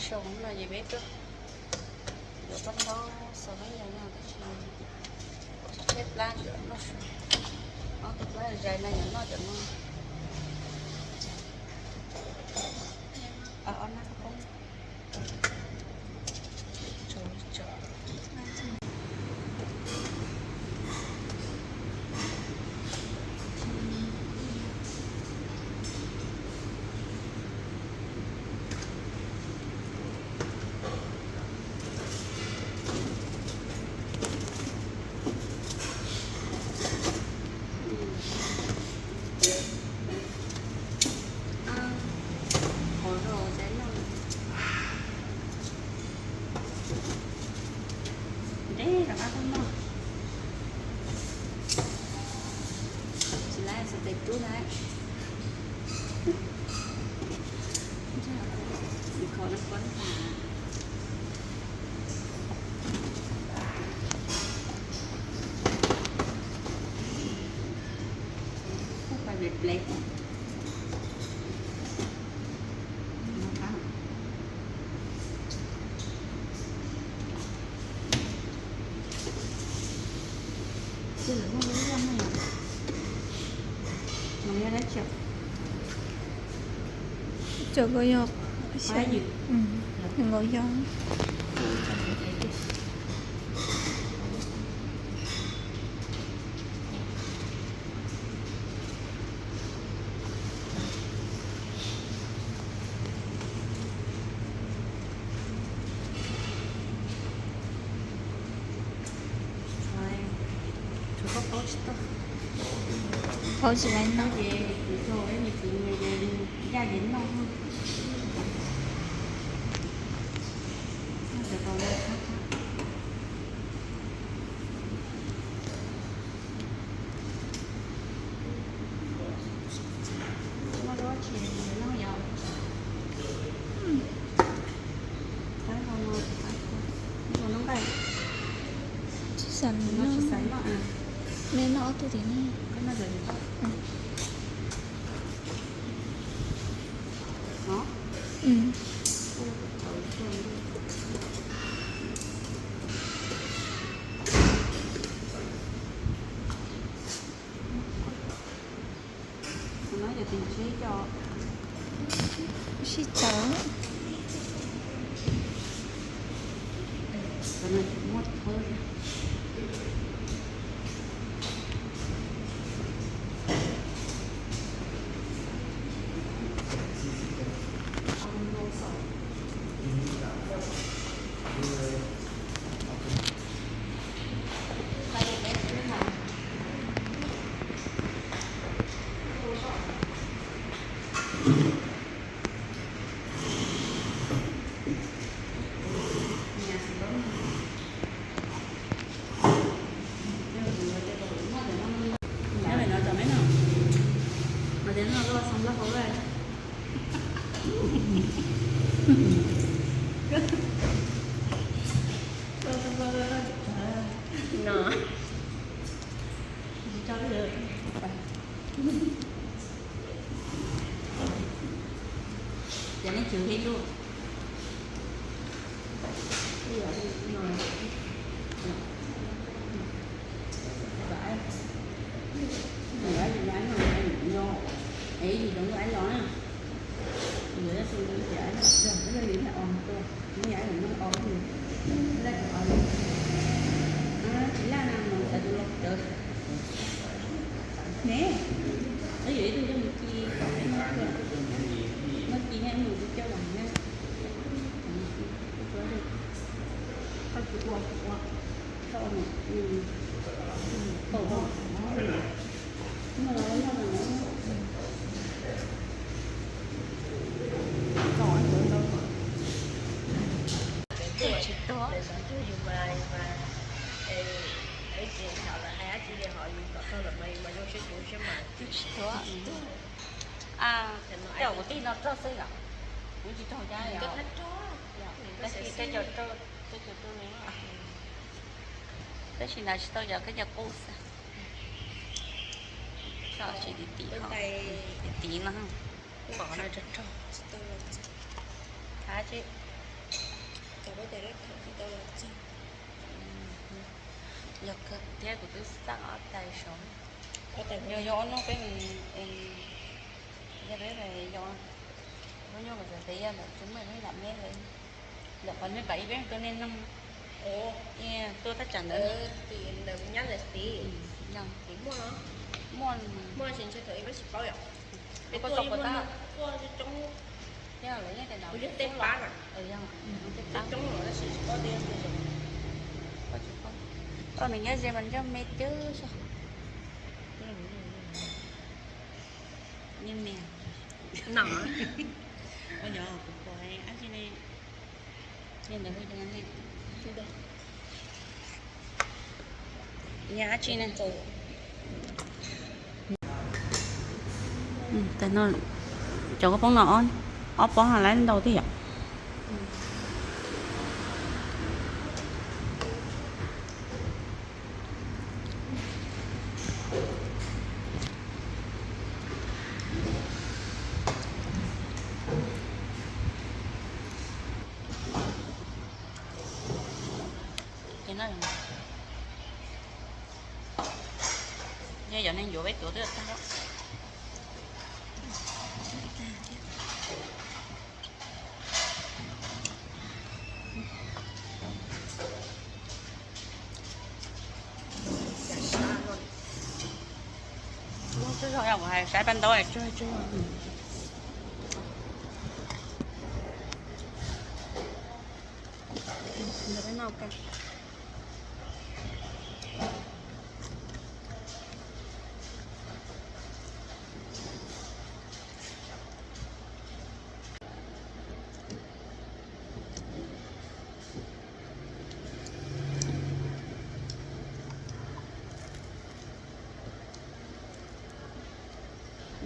Xyoo no ces peb tuaj yuav paj ntaub xaus peb yog no tab sis tshaib plab yuav noj su. Ob tug plab zais no yuav noj cov no. Ob nab poob. Qhov rau tais noj. Ntev rov qab tuaj noj. Tsis laib xav tes rub na. Tsis kho na koj na. Kuj pais ple ple. Cov ko yog nkaus yog. Paub tsis laib noj. Tsis xav noj. Nej noj ob tug tim no. Sib tawv. No. Ces nej tswv ib lub. Ne, yuav ib tug coj mus ci, muab ci nyob mus coj los na. Koj tsis ua, ua, koj ua, koj ua, no los noj no. Tsis tuag. Tsis tuag. Tej zaum kuv tij no rog xwb yom, kuv tsis raug cab yom. Tab sis tej zaum rog, tej zaum rog, tab sis nws tsis tau cov khaub ncaws qub xwb. Coj sim tiv tiv, tiv tiv no. Pom no rog rog. Thab tsis. Yog kawg thiab kuv twb xaj ob tais saud. Yog yog ob hnub peb, yog peb yog, hnub nyoog kuv txawm tias yog ntawm tsis muaj ib lam meb lawm, ntawm qhov nej pam ib peb tuaj nej noog, tuaj thaj tsam ntawd. Muaj, muaj, muaj tsis ntshai thaum ib peb tsis paub yom. Peb tuaj yog muaj, tuaj coob, yog lawv yeej tias no, yog tej pab, coob los tab sis tsis paub tias yog tej zoo. Koj nws nyob ze mas nrog me twb xwb. Nyiam me, no, ua yog kuv pom ab tsi ne, ne ntawd hu ne, ab tsi ne. Cov kua poob no ob pob no lawv ntau thiab yom. Yog cov neeg yuav peb tuav twb tag. Tsuag zog, kuv hais saib paj ntaub tsuag tsuag.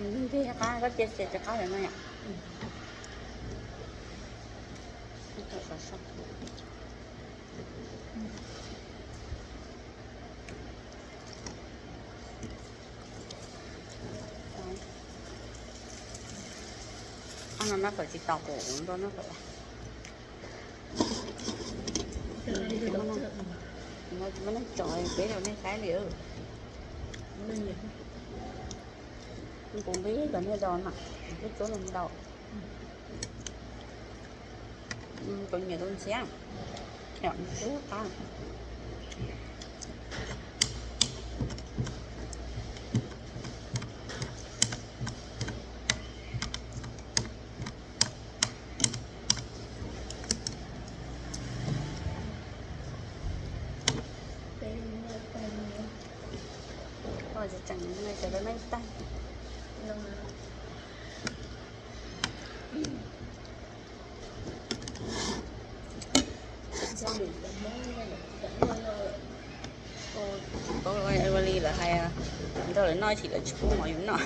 Nws lig lig qab, koj cia cia tsis qab lawm no yom. Ob no noj fawm tsis tau, kuv nrog noj fawm. Tsis muaj neeg tso, peb los nej saib li. Kuv npib cov niag dos na, kuv twb tsuab los ntau. Kuv nyiam tus ntxhiab, yom, twb qab. Tseem sawv daws neej tag. Tsis paub ua li lawv hais, nrog lawv noj chim lawv tsis pub mov yus noj.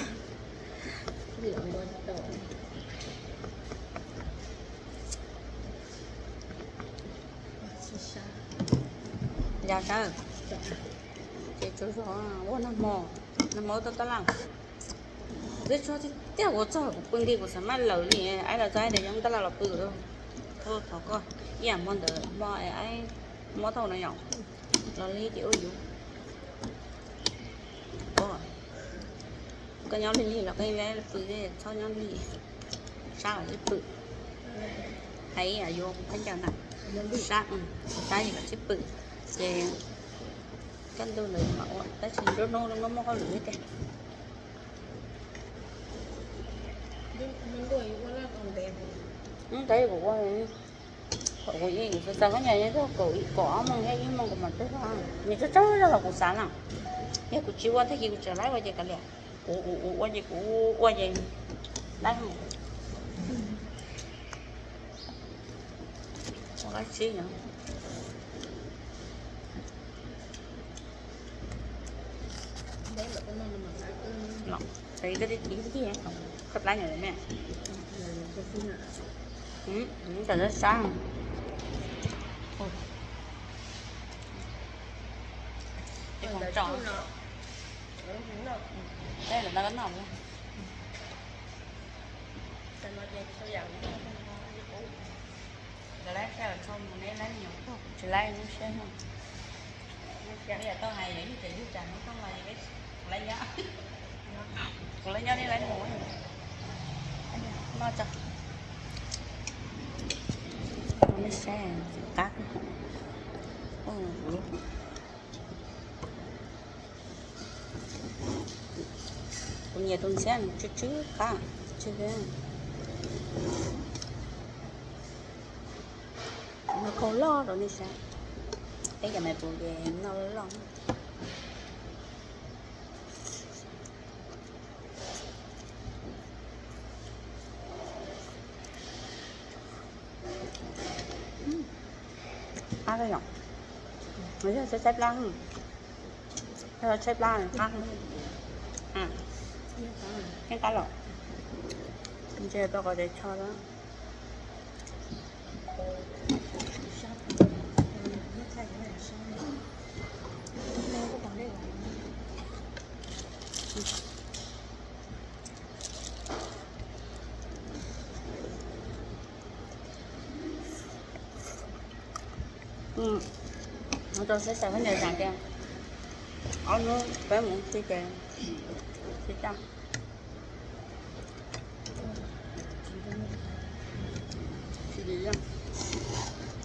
Yog sab, ces tsuas yog ua nag hmo, nag hmo tuaj tab laj. Twb tsuag tiag, ua txog kuv pw nti kuv xav maj lawm li, aib los txog tias yog tab laj los pw. Thov koj ib yam hmo ntawd hmo aib mob tau no yom, los li ces ua yus. Koj nyob lig lig los koj pw, txhob nyob lig, sab los tsis pw. Hais ib yam yuav kuv khaub ncaws na, sab, sab ces kom tsis pw, ces kaj ntug ntawd mam ua, tab sis nruab hnub muaj hauj lwm thiab tiag. Ntawd kuv ua, kuv yeej xav xav khaub ncaws nyob txog kaum, kaum ob moos thiab ib moos kuv mam tuaj zog, nws tsaug tsaug zog los kuv xav na. Yog kuv tsis ua tag kis kuv tseem laib ua ces kav liam, kuv ua ces kuv ua ces laib. Ua kab tsib no. Koj plab nyuam me, tam sab. Lawv laib saib Tsis laib lub siab no. Yog tau hais yog yug ces yug tsam no tau mas kuv laib nyob, kuv laib nyob li laib mus. Noj tso. Nej saib qab. Kuv nyiam tus ntxhiab tsw tsw qab, tsw. Noj khaub loj rau nej saib. Peb cov me pum ces noj loj loj. Qab yom. Yog tshaib tshaib plab, yog tshaib plab qab. Yeej qab los. Ntsia tau qhov tsev tsho lawm. Rau saib xaws khaub ncaws zam tias ob hnub peb mus ua si ces tsis tau.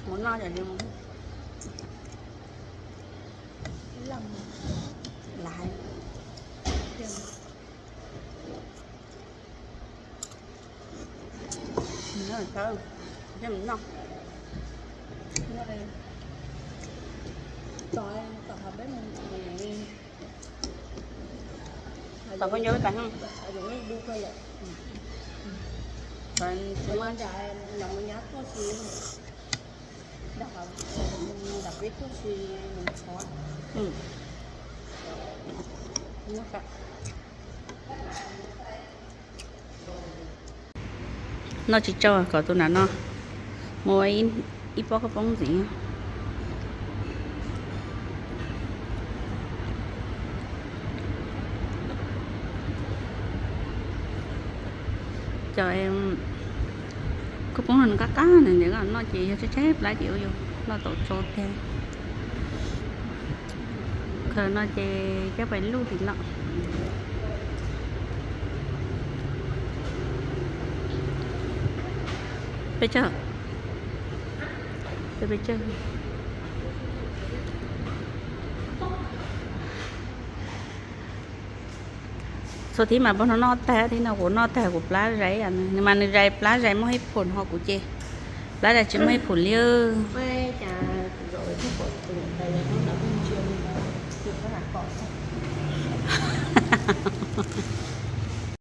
Mus noj ces mus. Lais. Noj, noj. Tom, tom hauv peb mus. Tom khaub ncaws peb tas. Nram mus nyab tuaj si, nram peb tuaj si mus thov. Noj tsis tsau kom tus nram no mus ua ib pob khaub poob ntxiv. Cov khaub poob no nws qab qab na, nws noj ces yog tshaib tshaib plab ces ua yus noj tau tsau tiag. Khaws no ces coj pais luj tim lawm. Peb tsawg, peb tsawg. Txhua thib mas pog no noj tag, thib no kuv noj tag kuv plab zais, nws mas nws zais plab zais muaj hib phum ho kuv ces plab zais tsis muaj hib phum li.